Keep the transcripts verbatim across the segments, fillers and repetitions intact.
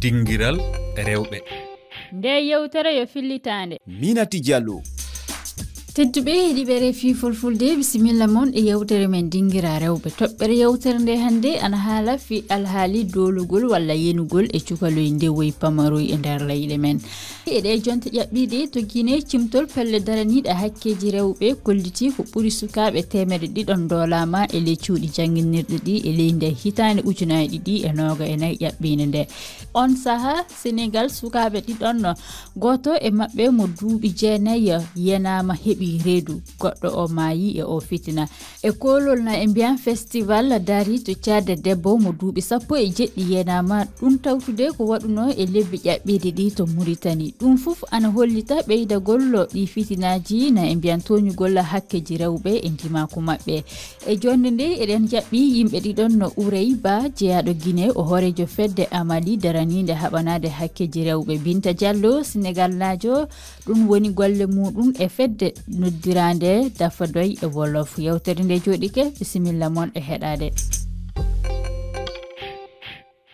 Dingiral rewɓe. Nde yewtere yo fillitaande. Minati Diallo. Tedduɓe heɗiɓere fii fulfulde, bisimilla mon e yewtere men Dingira Rewɓe. Toɓɓere yewtere nde hannde ana haala fii alhaali doolugol walla yenugol e cukaloy ndewoy pamaroy e nder leyɗe men. E ɗee jonte ƴaɓɓiiɗe to Guinée, cimtol pelle daraniiɗe hakkeeji rewɓe kollitii ko ɓuri sukaaɓe teemedde ɗiɗon doolaama e ley cuuɗi jannginirɗi ɗi e ley nde hitaande ujunaaji ɗiɗi e nooga e nayi ƴaɓɓiinde nde. On saha, Senegal, sukaaɓe ɗiɗon, gooto e maɓɓe mo duuɓi jeenayi yenaama heɓi reedu, goɗɗo o maayi e o fitina. E koolol na e mbiyan festival dari to caade debbo mo duuɓi sappo e jeɗɗi yenaama, ɗum tawtude ko waɗuno e lebbi ƴaɓɓiiɗi ɗi to Muritani. Ɗum fof ana hollita ɓeydagol ɗi fitinaaji na e mbiyan tooñugol hakkeeji rewɓe e ndimaaku maɓɓe. E joonde nde eɗen jaɓɓi yimɓe ɗiɗon no Ourey Ba, jeyaaɗo Guinée, o hooreejo fedde Amali daraniinde haɓanaade hakkeeji rewɓe, Binta Diallo, Senegalnaajo, ɗum woni golle muɗum e fedde noddiraande Dafadoy e Wolof. Yewtere nde jooɗike, bisimilla mon e heɗaade.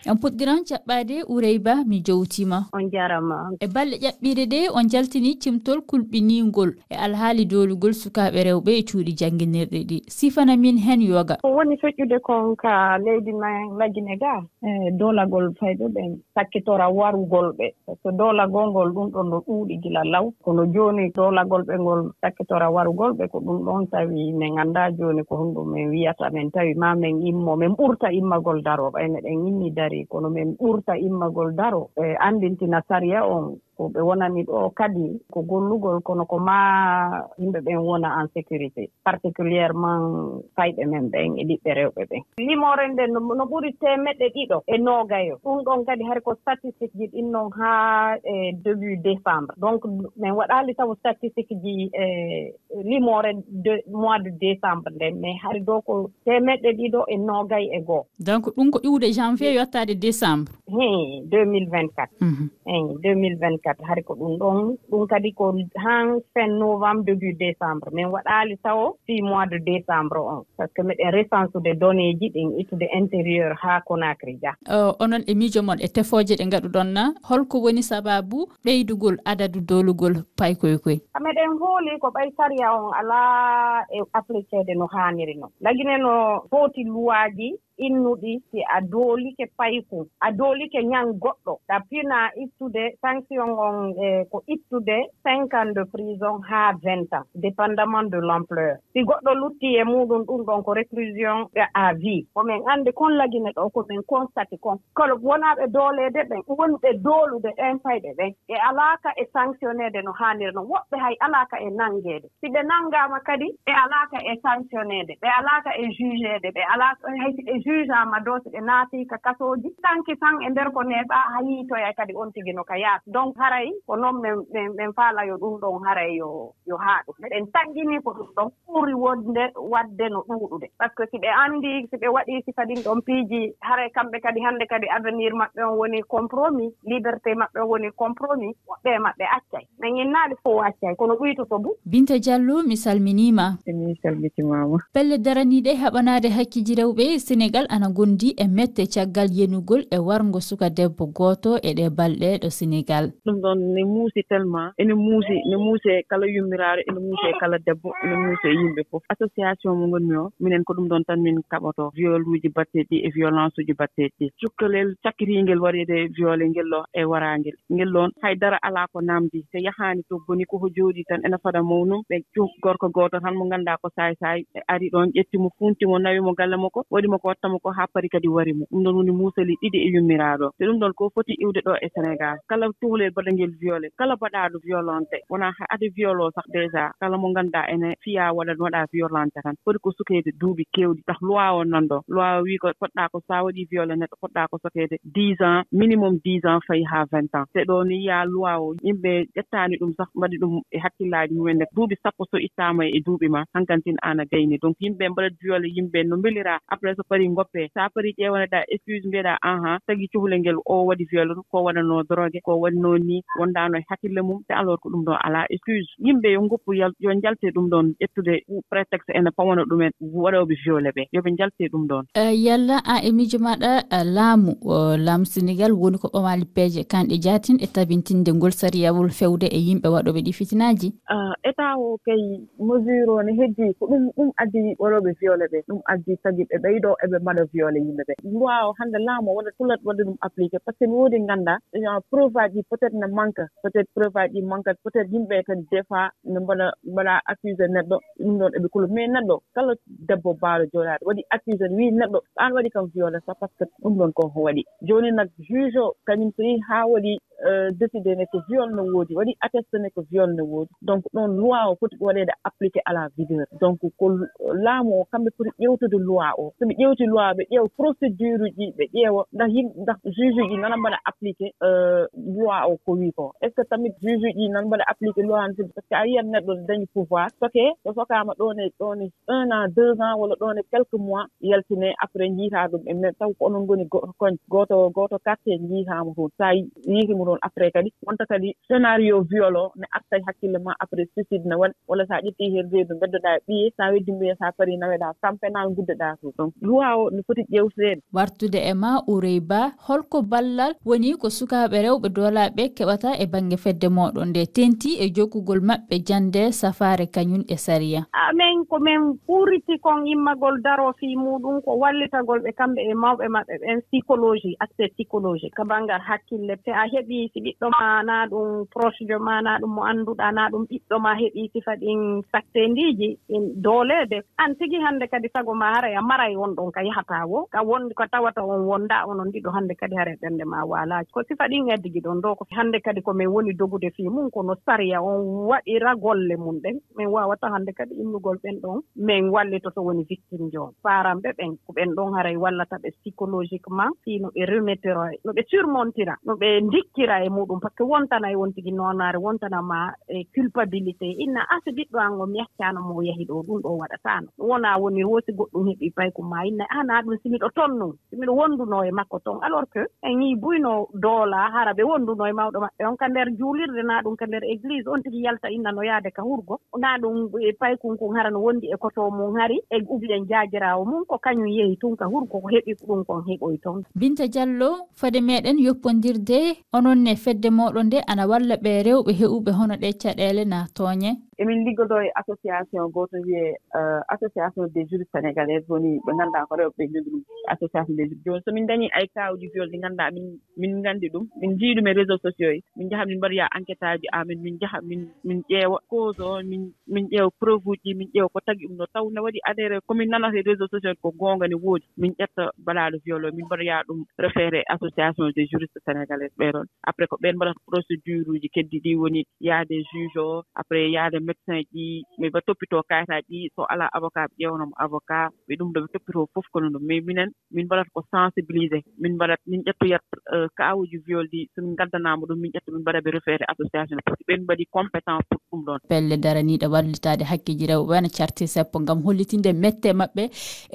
En puɗɗiran jaɓɓaade Ourey Ba, mi jowtiima. On jaaraama. E balɗe ƴaɓɓiiɗe ɗe, on jaltini cimtol kulɓiniingol e alhaali doolugol sukaaɓe rewɓe e cuuɗi jannginirɗi ɗi. Sifana min heen yoga. Ko woni feƴƴude kon ka leydi men Lagine ga, e doolagol fayɓe ɓen sakkitora warugol ɓe. Par ce que doolagol ngol ɗum ɗon no ɗuuɗi gila law. Kono jooni doolagol ɓe ngol sakkitora warugol ɓe, ko ɗum ɗon tawi min anndaa jooni ko honɗum min wiyata. Min tawi ma min immo, min ɓurta immagol daro. Ɓay meɗen immi dari, kono min ɓurta immagol daro. E anndintina sariya on ko ɓe wonani ɗo kadi ko gollugol, kono ko ma yimɓe ɓen wona en sécurité, particulièrement fayɓe men ɓen e ɓiɓɓe rewɓe ɓen. Limoore nden no, no ɓuri teemeɗɗe ɗiɗo e noogayo. Ɗum ɗon kadi hari ko statistique ji ɗin non haa e début décembre. Donc, min waɗaali taw statistique ji e limoore de mois de décembre nden, mais hari ɗo ko teemeɗɗe ɗiɗo e noogay e goo. Donc, ɗum ko iwde janvier yottaade décembre. Hee, deux mille vingt-quatre. Mhm. Eyi, deux mille vingt-quatre, hari ko ɗum ɗon, ɗum kadi ko haa fin novembre, début décembre. Min waɗaali tawo fii mois de décembre on, par ce que miɗen recensude données ji ɗin, ittude intérieur haa Conakry ga. O, onon e miijo mon e tefooje ɗe ngaɗuɗon na, holko woni sababu ɓeydugol adadu doolugol paykoy koy? Meɗen hooli ko ɓay sariya on alaa e appliqueede no haaniri non. Lagine no foti luwaaji innuɗi, si a doolike payku, a doolike ñan goɗɗo, ɗa pina ittude sanction on, e ko ittude cinq ans de prison haa vingt ans, dépendamment de l'ampleur. Si goɗɗo lutti e muɗum, ɗum ɗon ko réclusion à vie. Ko min anndi kon Lagine ɗo, ko min constati kon. Kono wonaaɓe dooleede ɓen, wonɓe doolude ɓen fayɓe ɓen, ɓe alaaka e sanctionneede no haaniri non. Woɓɓe hay alaaka e nanngeede. Si ɓe nanngaama kadi, ɓe alaaka e sanctionneede, ɓe alaaka e jugeede, ɓe alaaka hay si ɓe jugeama ɗo, si ɓe naati ka kasooji, sanki san e nder ko neeɓaa, a yiitoyay kadi on tigi no ka yaata. Donc, haray ko non min, min, min faala yo ɗum ɗon haray yo, yo haaɗu. Miɗen taggini ko ɗum ɗon ɓuri wonde waɗde no ɗuuɗude. Par ce que si ɓe anndi, si ɓe waɗi sifa ɗin ɗon piiji, haray kamɓe kadi hannde kadi avenir maɓɓe on woni compromis, liberté maɓɓe on woni compromis, woɓɓe e maɓɓe accay. Min innaali fof accay, kono ɗuytoto bu. Binta Diallo, mi salminiima. Min salmitimaama. Pelle daraniiɗe haɓanaade hakkeeji rewɓe Senegal ana gondi e mette caggal yenugol e warngo suka debbo gooto e ɗee balɗe ɗo Senegal. Ɗum ɗon ne muusi tellement, ene muusi, ne muusi e kala yummiraaɗo, ene muusi e kala debbo, ene muusi e yimɓe fof. Association mo ngonmi o, minen ko ɗum ɗon tan min kaɓoto, violuuji batteeɗi e violence uji batteeɗi. Cukkalel cakkitiingel waɗeede viole ngel ɗo e waraangel. Ngel ɗon hay dara alaa ko namdi, so yahaani to boni ko ho jooɗi tan ene fada mawnum, ɓe cu-, gorko gooto tan mo ngannduɗaa ko saay-saay, ɓe ari ɗon, ƴetti mo, funti mo, nawi mo galle makko, waɗi mo ko watta mo ko, haa paari kadi wari mo. Ɗum ɗon woni muusali ɗiɗi e yummiraaɗo. Te ɗum ɗon ko foti iwde ɗo e Senegal. Kala cukalel baɗangel viole, kala baɗaaɗo violente, wonaa hay ade viol o sax déjà, kala mo ngannduɗaa ene fiya waɗa, waɗa violente tan, foti ko sukeede duuɓi keewɗi. Ndax loi o nan ɗo, loi o wi ko poɗɗa ko sa waɗi viole neɗɗo, poɗɗa ko sokeede dix ans, minimum dix ans, fayi haa vingt ans. Te ɗo ni ya loi o, yimɓe ƴettaani ɗum sax, mbaɗi ɗum e hakkillaaji mumen ne. Duuɓi sappo so ittaama e duuɓi ma, hankantin aan a gayni. Donc, yimɓe mbaɗat viole yimɓe no mbelira. Après, so paari ngoppe. So a parii ƴeewaneɗaa excuse, mbiyeɗaa, "Ahan, tagi cuhlel ngel o waɗi viol, ko waɗanoo drogue, ko waɗanoo nii, wondaano e hakkille mum." Te alors ko ɗum ɗon alaa excuse. Yimɓe yo ngoppu yal-, yo njalte ɗum ɗon, ƴettude prétexte ene pawana ɗumen waɗooɓe viole ɓe. Yo ɓe njalte ɗum ɗon. Eh, yalla a e miijo maaɗa, eh, laamu, o, laamu Senegal woni ko ɓamaali peeje kanɗe jaatin e tabintinde ngol sariyawol fewde e yimɓe waɗooɓe ɗi fitinaaji? Ah, État o kay, mesure o ne heddi, ko ɗum, ɗum addi waɗooɓe viole ɓe, ɗum addi tagi ɓe ɓeydo eɓe mbaɗa viole yimɓe ɓe. Loi o hannde laamu o waɗa tulat waɗa ɗum appliqué, parce que ne woodi ngannda, eh, preuve aji peut-être ne manque, peut-être preuve aji manque, peut-être yimɓe kadi des fois ne mbaɗa, mbaɗa accusé neɗɗo, ɗum ɗon eɓe kula. Mais neɗɗo, kala debbo baalo jooɗaaɗo waɗi accusé, wii neɗɗo, an waɗi kam viole, ça parce que ɗum ɗon ko waɗi. Jooni nag, juge o, kañum so yehi haa waɗi, euh, décidé ne ko viol no woodi, waɗi attesté ne ko viol no woodi. Donc, ɗon loi o foti ko waɗeede appliqué à la vigueur. Donc, ko l-, laamu o, kamɓe poti ƴeewtude loi o. So ɓe ƴeewti loi, ɓe ƴeewa procédure uji, ɓe ƴeewa ndax yim-, ndax juge uji nana mbaɗa appliqué, euh, loi o ko wii ko. Est-ce que tamit juge uji nan mbaɗa appliqué loi o? Parce que a yiyat neɗɗo ne dañi pouvoir, soke, so sokaama ɗon e, ɗon e un an, deux ans, walla ɗon e quelques mois, yaltine, après njiita ɗum e men, taw ko onon ngoni go-, koñ, gooto, gooto quartier njiitaama toon. Sa yi-, yiiti mo toon, après kadi wonta kadi scénario viol o ne arta e hakkille ma, après suicide ne waɗa, walla sa ƴetti heen reedu, mbeddoɗaa e ɓiye, sa weddi mbiye, sa parii naweɗaa tampe, na nguddoɗaa toon. Donc, loi o ne foti ƴeewteede. Wartude e ma, Ourey Ba, holko ballal woni ko sukaaɓe rewɓe doolaaɓe keɓata e bannge fedde mooɗon nde, tenti e jokkugol maɓɓe jannde safaare kañum e sariya? Amen, ko men ɓuriti kon immagol daro fii muuɗum, ko wallitagol ɓe kamɓe e mawɓe maɓɓe ɓen psychologie, aspect psychologique, ka banngal hakkille. Te a heɓii si ɓiɗɗo ma, na ɗum proche de ma, na ɗum mo annduɗaa, na ɗum ɓiɗɗo ma heɓii sifa ɗin sakteendiiji, ɗin dooleede, an tigi hannde kadi sago ma haray a maray on ɗon ka yahata wo, ka won, ka tawata on wonda onon ɗiɗo hannde kadi haray ɓernde ma waalaaji. Ko sifa ɗin eddigi ɗon ɗo, ko hannde kadi ko men woni dogude fii mum, kono sariya on waɗira golle mum ɗen. Men waawata hannde kadi innugol ɓen ɗon, men wallitoto woni victime jo. Paranɓe ɓen, ko ɓen ɗon haray wallata ɓe psychologiquement, fii no ɓe remettira, no ɓe surmontira, no ɓe ndikkira e muuɗum, parce que wontanay on tigi noonaare, wontana ma e culpabilité, inna, "Ah, si ɓiɗɗo an o mi accaano mo o yahi ɗo, ɗum ɗo waɗataano." Wona woni wo si goɗɗum heɓi paykum ma, inna, "Ah, na ɗum si miɗo ton non, si miɗo wonduno e makko ton." Alors que en yii buy no doola, hara ɓe wonduno e mawɗo maɓɓe on ka nder juulirde, na ɗum ka nder église, on tigi yalta inna no yaade ka hurgo, na ɗum e paykum kun hara no wondi e koto mum hari, e ou bien jaajiraawo mum, ko kañum yehi tun ka hurgo, ko heɓi ɗum kon heɓoy ton. Binta Diallo, fade meɗen yoppondirde, onon ne fedde moɗon nde ana walla ɓe rewɓe heɓuɓe hono ɗe caɗeele na tooñe? Emin liggodoo e association gooto wiyee, euh, Association des Juristes Sénégalaises, woni ɓe ngannduɗaa ko rewɓe ɓe njogi ɗum, Association des Juristes. Jooni so min ndañii ay kaawuji viol ɗi ngannduɗaa min, min nganndi ɗum, min njii ɗum e réseaux sociaux, min njaha min mbaɗoya enquête aji amen, min njaha min, min ƴeewa cause o, min, min ƴeewa preuve uji, min ƴeewa ko tagi ɗum ɗo, taw ne waɗi adhéré ko min nanata e réseaux sociaux ko goonga ne woodi, min ƴetta baɗaaɗo viol o, min mbaɗoya ɗum référé Association des Juristes Sénégalaises ɓe ɗon. Après ko ɓen mbaɗata procédure uji keddi ɗi, woni yaade juge o, après yaade médecin ji, ɓe mba toppitoo kayitaaji ɗi, so alaa avocat ɓe ƴeewanoo mo avocat, ɓe ɗum ɗo ɓe toppitoo fof kono ɗum. Mais minen min mbaɗata ko sensibiliser, min mbaɗat, min ƴettoyat, euh, kaawuji viol ɗi, so min ngaddanaama ɗum min ƴetta min mbaɗa ɓe référé association, parce que ɓen mbaɗi compétent pour ɗum ɗon. Pelle daraniiɗe wallitaade hakkeeji rewɓe ana carti seppo ngam hollitinde mette maɓɓe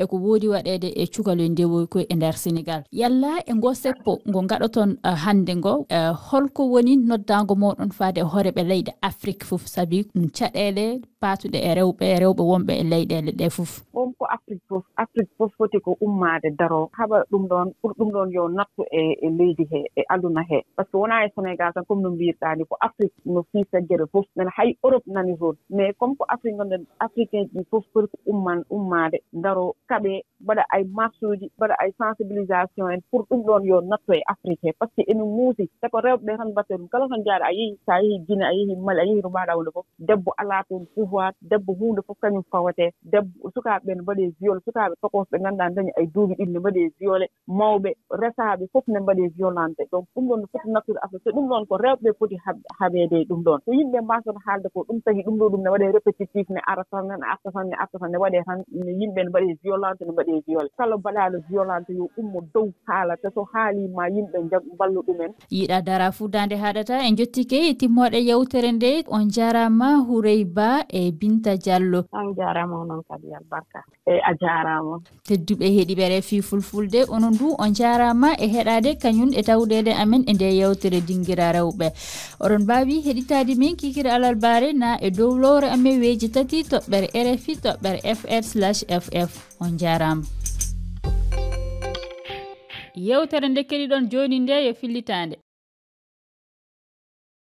e ko woodi waɗeede e cukalel ndewoy koy e nder Senegal. Yalla e ngo seppo ngo ngaɗoton, eh, hannde ngo, eh, holko woni noddaango mooɗon faade e hooreeɓe leyɗe Afrik fof, sabi ɗum caɗeele paatuɗe e rewɓe, e rewɓe wonɓe e leyɗeele ɗe fof? Ɗum ko Afrik fof, Afrik fof foti ko ummaade daroo, haɓa ɗum ɗon, pour ɗum ɗon yo nattu e, e leydi he, e aduna he. Parce que wonaa e Senegal tan, comme no mbirɗaa ni, ko Afrik no fii seggere fof, nana hay Europe nani toon. Mais comme ko Afrik ngonɗen, Africain ji fof foti ko umman, ummaade, daroo, kaɓe, mbaɗa ay marche uji, mbaɗa ay sensibilisation en pour ɗum ɗon yo natto e Afrique he, parce que emin muusi, te ko rewɓe ɓe tan mbaɗta ɗum. Kala to njaaɗa, a yehi, sa yehi Guinée, a yehi Mali, a yehi to mbaɗa wonde fof, debbo alaa toon pouvoir, debbo huunde fof kañum fawete, debbo, sukaaɓe ɓen mbaɗe viol, sukaaɓe tokooɓe ɓe ngannduɗaa dañi ay duuɓi ɗiɗi ne mbaɗe viole, mawɓe, resaaɓe fof ne mbaɗe violente. Donc ɗum ɗon no foti nattude Afrique, so ɗum ɗon ko rewɓe ɓe poti haɓ-, haɓeede e ɗum ɗon. So yimɓe mbasata haalde ko ɗum tagi ɗum ɗo ɗum ne waɗe répétitif, ne ara tan, ne arta tan, ne arta tan, ne waɗe tan, ne yimɓe ne mbaɗe violente, ne mbaɗe viole. Kala baɗaaɗo violente yo ummo dow haala, te so haali ma yimɓe njag-, mballu ɗumen. Yiɗa dara fuu daande haɗata. En njottike e timmooɗe yewtere nde. On njaaraama Hourey Ba. e Binta Diallo. On jaaraama onon kadi, albarka. E a jaaraama. Tedduɓe heɗiiɓe R F I Fulfulde, onon du on jaaraama e heɗaade kañum e tawdeede amen e nde yewtere Dingira Rewɓe. Oɗon mbaawi heɗitaade min kikiiɗe alarbaare na e dow lowre amen weeji tati toɓɓere R F I toɓɓere F R slash F F. On jaaraama. Yewtere nde keɗiɗon jooni nde yo fillitaande.